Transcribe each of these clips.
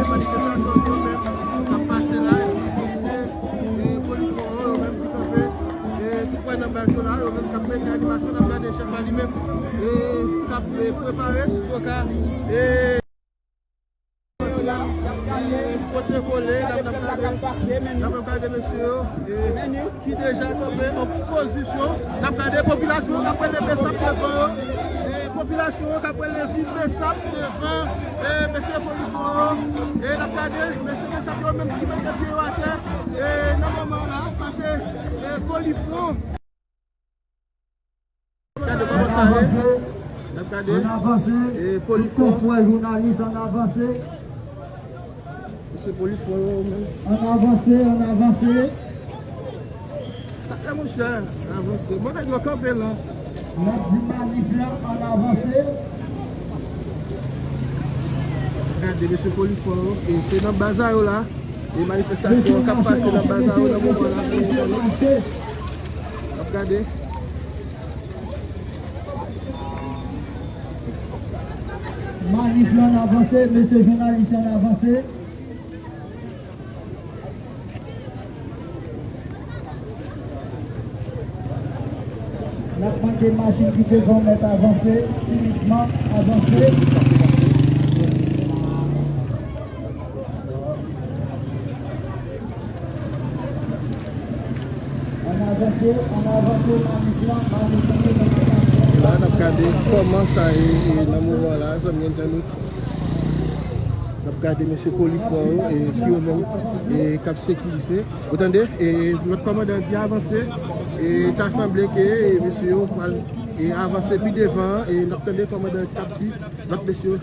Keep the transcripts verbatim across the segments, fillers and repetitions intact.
Manifestasyon yo menm k ap pase la, epi se, e, polis yo, yo menm ki kanpe, e, tou prè nan baz yo la, yo menm k ap mete animasyon, n ap gade chèf la li menm, e, k ap, e, prepare sou ka, e, pote kole, n ap, n ap gade, n ap gade mesye yo, e, ki deja kanpe an pozisyon. N ap gade popilasyon yo k ap rele Besap devan yo. E, popilasyon yo k ap rele viv Besap devan, e, mesye polis yo. E, n ap gade mesye Besap yo menm ki mete pye yo atè. E, nan moman la, sa se, e, Polifwon. Gade kòman sa ye. N ap gade. Ann avanse. E, Polifwon. Tout konfrè jounalis, ann avanse. Mesye Polifwon yo menm. Ann avanse, ann avanse. Atè monchè, avanse. Bon, nèg yo kanpe la. N ap di manif la, ann avanse. Gade mesye Polifwon yo, e se nan baz a yo la. E manifestasyon k ap pase nan baz a yo nan moman la. N ap gade. Manif la ann avanse, mesye jounalis yo ann avanse. N ap mande machin ki devan mèt avanse, timidman, avanse. Ann avanse, ann avanse, manif lan, manif lan. La, n ap gade kòman sa ye, e, nan moman la, zanmi entènot. N ap gade mesye Polifwon yo, e, ki yo menm, e, k ap sekirize. Ou tande? E, lòt kòmandan di avanse. E, ta sanble ke, e, mesye yo pral, e, avanse pi devan. E, n ap tande kòmandan k ap di lòt mesye yo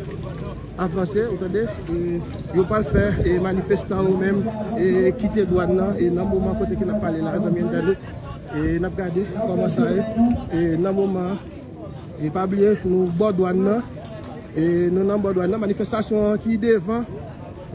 avanse. Ou tande? E, yo pral fè, e, manifestan yo menm, e, kite dwàn nan. E, nan moman kote ke n ap pale la, zanmi entènot. E, n ap gade kòman sa ye. E, nan moman an, e pa bliye, nou bò dwàn nan. E nou nan bò dwàn nan. Manifestasyon an ki devan.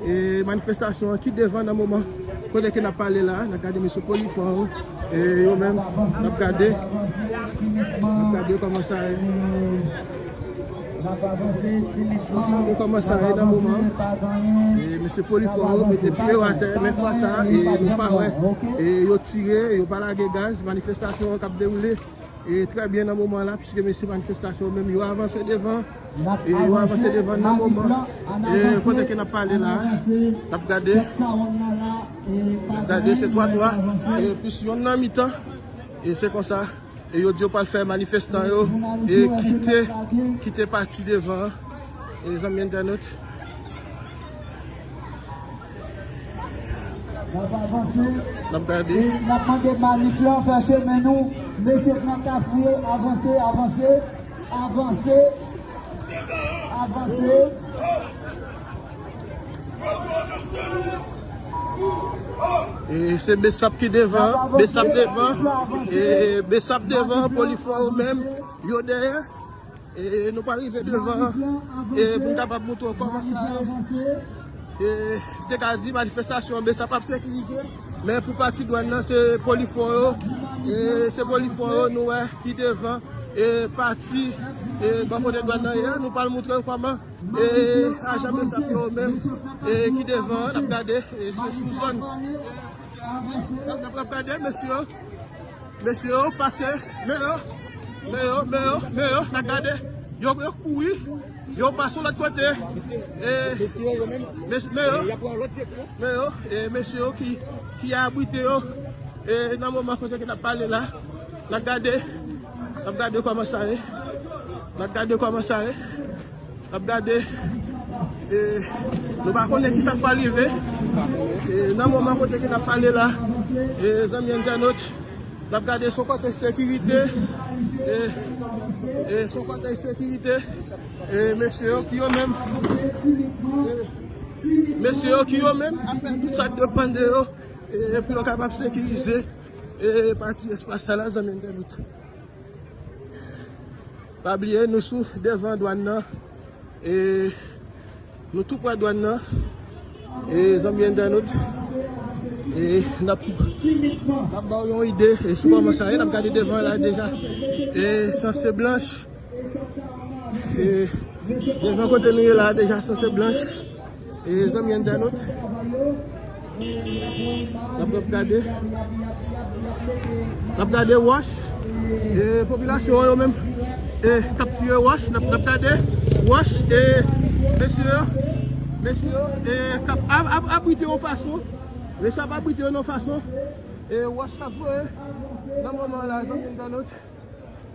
E manifestasyon an ki devan nan moman kote ke n ap pale la. N ap gade mesye Polifwon. E yo menm, n ap gade. N ap gade kòman sa ye. N ap gade kòman sa ye nan moman. E mesye Polifwon yo mete pye yo atè, men fwa sa, e nou pa wè. E yo tire, yo pa lage gaz. Manifestasyon an k ap dewoule. E trè byen nan moman la, piske mesye manifestasyon menm yo avanse devan. E yo avanse devan nan moman. E kote ke n ap pale la, n ap gade. N ap gade, se twa twa. E plis yonn nan mitan. E se konsa. E yo di yo pral fè manifestan yo. E kite, kite pati devan. E zanmi entènot. N ap avanse. N ap gade. E n ap mande manif lan fè chemen nou. Mesye pran kafou yo, avanse, avanse, avanse, avanse. E se Besap ki devan, Besap devan. E Besap devan, Polifwon yo menm, yo dèyè. E nou pa rive devan, e pou n kapab montre w kòman sa ye. E te ka di manifestasyon Besap ap sekirize, men pou pati dwàn nan se Polifwon yo. E se Polifwon yo nou wè ki devan, e pati, e bò kote dwàn nan ye a, nou pral montre w kòman, e ajan Besap yo menm, e ki devan, n ap gade, e se sou zòn. N ap, n ap gade, mesye yo. Mesye yo pase, men yo, men yo, men yo, men yo, n ap gade. Yo, yo kouri, yo pase lòt kote. E, mesye yo menm, mes-, men yo, y ap pran lòt direksyon. Men yo, e, mesye yo ki, ki abrite yo, e, nan moman kote ke n ap pale la, n ap gade, n ap gade kòman sa ye, n ap gade kòman sa ye. N ap gade, e, nou pa konnen kisa k pral rive. E, nan moman kote ke n ap pale la, e, zanmi entènot, n ap gade sou kote sekirite, e, e, sou kote sekirite, e, mesye yo ki yo menm, e, mesye yo ki yo menm ap fè tout sa k depann de yo, e, pou yo kapab sekirize, e, pati espas sa la, zanmi entènot. Pa bliye, nou sou devan dwàn nan. E nou tou prè dwàn nan. E zanmi entènot, e n ap, n ap ba w yon ide, e sou kòman sa ye, n ap gade devan la deja. E sanse blanch. E devan kote nou ye la, deja sanse blanch. E zanmi entènot, n ap, n ap gade, n ap gade wòch, e popilasyon an yo menm, e k ap tire wòch, n ap, n ap gade wòch, e mesye yo, mesye yo, e k ap ab-, ab-, abrite yon fason, mesye ap abrite yo nan fason, e wòch k ap voye nan moman la, zanmi entènot.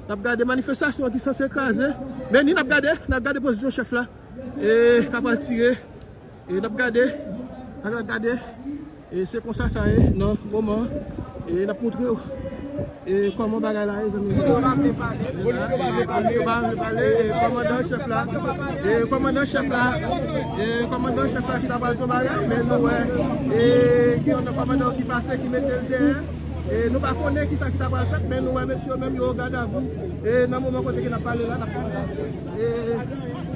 N ap gade manifestasyon an ki sanse kraze. Men ni n ap gade, n ap gade pozisyon chèf la. E k ap atire. E n ap gade, n ap gade. E se konsa sa ye nan moman an. E n ap montre w, e kòman bagay la ye, zanmi. Polisye pa vle pale. Polisye pa vle pale. Polisye pa vle pale. E kòmandan chèf la. E kòmandan chèf la. E kòmandan chèf la ki ta pral di yon bagay. Men nou wè, e gen yon kòmandan ki pase, ki mete l dèyè. E nou pa konnen kisa ki ta pral fèt, men nou wè mesye yo menm yo o gadavi. E nan moman kote ke n ap pale la, n ap gade, e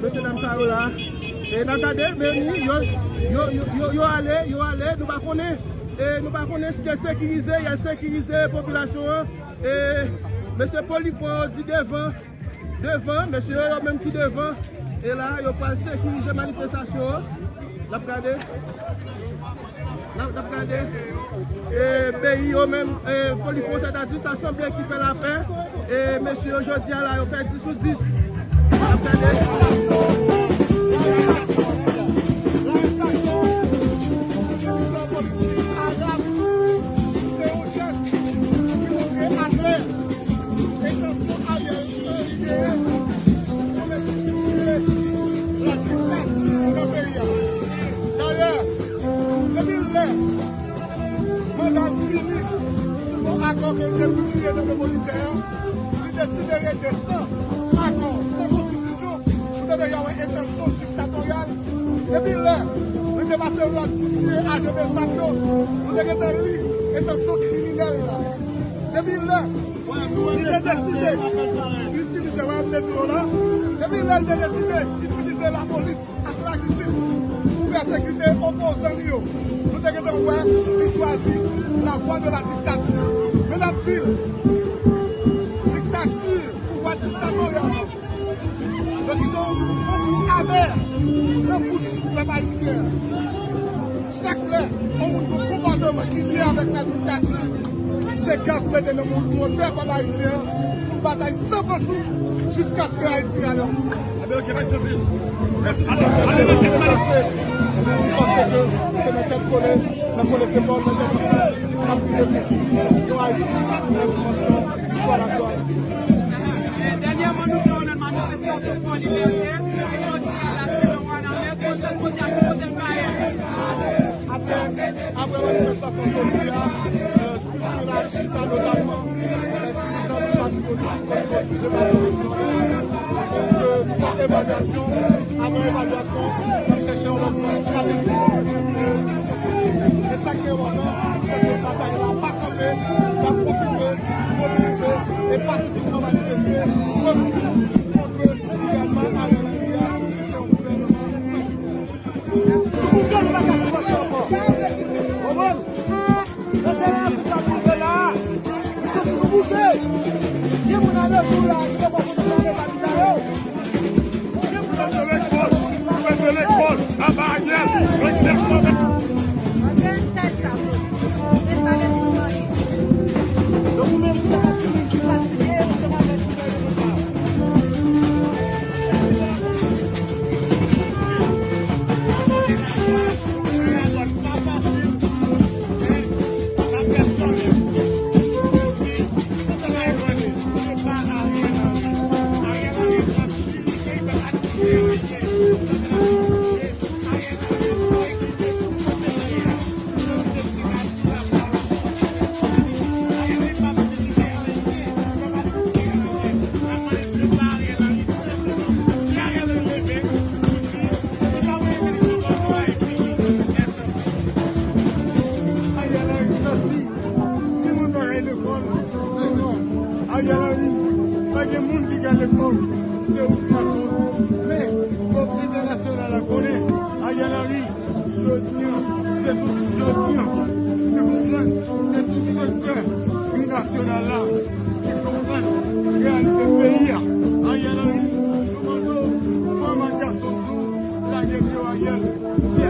mesye dam sa yo la. E n ap gade, men ni, yo, yo, yo, yo, yo ale, yo ale, nou pa konnen. E nou pa konnen si se sekirize, y a sekirize popilasyon an. E mesye Polifò di devan. Devan, mesye yo, yo menm ki devan. E la, yo pral sekirize manifestasyon an. N ap gade. N ap, n ap gade. E peyi yo menm, e Polifò, sètadi, ta sanble ki fè lapè. E mesye yo, jodi a la, yo fè dis sou dis. N ap gade. Entansyon Ariel Henry genyen pou mete tire la diktati nan peyi a. Dayè, depi lè manda l fini sou yon akò ke l te pibliye nan Memonitè a, li deside rete san akò, san konstitisyon, pou te deja wè entansyon diktatoryal. Depi lè li te pase lòd pou tiye A G P sa yo, nou te gentan li entansyon kriminèl la. Depi lè li te deside itilize, wè, m te di w la, depi lè li te deside itilize lapolis ak lajistis pou pèsekite opozan li yo, nou te gentan wè li chwazi la voie de la dictature. Men n ap di l, diktati, pouvwa diktatoryal, yo kite yon gou amè nan bouch pèp ayisyen an. Chak lè yon moun gen yon konpòteman ki lye avèk la diktati, se gaz mete nan motè pèp ayisyen an pou l batay san pran souf jiskaske Ayiti ale ansanm. Ebyen, oke, mèsi anpil. Mèsi. Alò, alò, nou panse ke se nan tèt kole, nan kole se bò, nan tèt ansanm, n ap rive konstwi yon Ayiti nan dimansyon istwa lavi a. Dènyèman, nou te wè nan manifestasyon pou libere, jodi a la, se nan Wanament, pwochèn kote a, ki kote l va ye? Apre, apre manifestasyon jodi a, e, estrikti la chita notamman, e, dirijan de pati politik, o nivo du depatman Nòdès, ke nou fè evalyasyon, apre evalyasyon, n ap chèche yon lòt fòm estratejik. E sa ki enpòtan, se ke batay la pa kanpe, n ap kontinye mobilize e pasifikman manifeste kont gouvènman Ariel Henry a, ki se yon gouvènman sanginè. Pou ke nou pa ka sipòte ankò. Konprann? Nan jenerasyon sa nou ye la, nou santi nou bouje. Gen moun a lejou la, ki te poko konn pale pa pita yo. Gen moun a lejou la, ki te poko konn pale. Aba Ariel, Ariel, Ariel Henry sòti. Si moun pa kay lekòl, se non. Ariel Henry, pa gen moun ki kay lekòl, se ou ki pa sòti. Men, fòk entènasyonal la konnen, Ariel Henry, jodi a, se tout, jodi a, nou konprann, se tout sektè binasyonal la ki konprann reyalite peyi a. Ariel Henry, nou mande w, fanm ak gason tou, lage pye w Ariel, se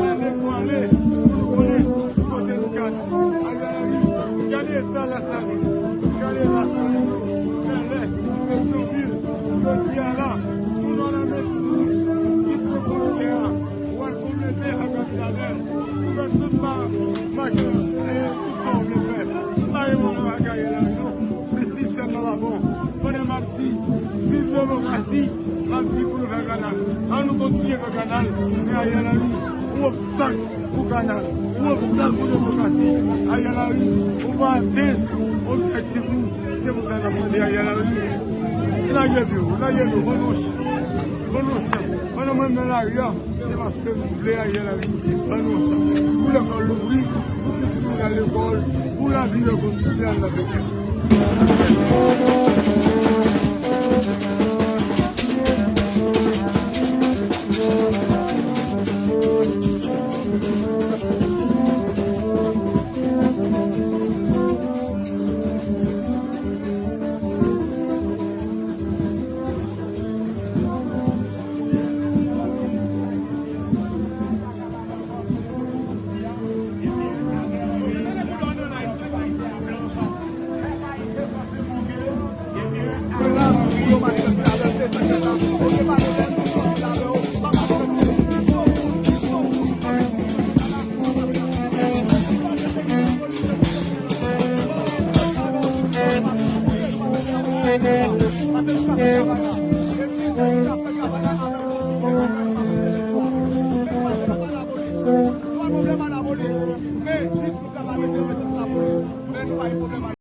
M ap di pou nou fè kanal. Ann nou kontinye fè kanal, men Ariel Henry, ou obstak pou kanal, ou obstak pou demokrasi. Ariel Henry, ou pa atenn objektif ou, se pou sa n ap mande Ariel Henry. Lage pye w, lage pye w, ban nou yon chans, ban nou yon chans. Pandan mwen menm nan lari a, se paske m vle Ariel Henry ban nou yon chans. Pou lekòl louvri, pou pitit moun al lekòl, pou lavi yo kontinye al nan peyi a.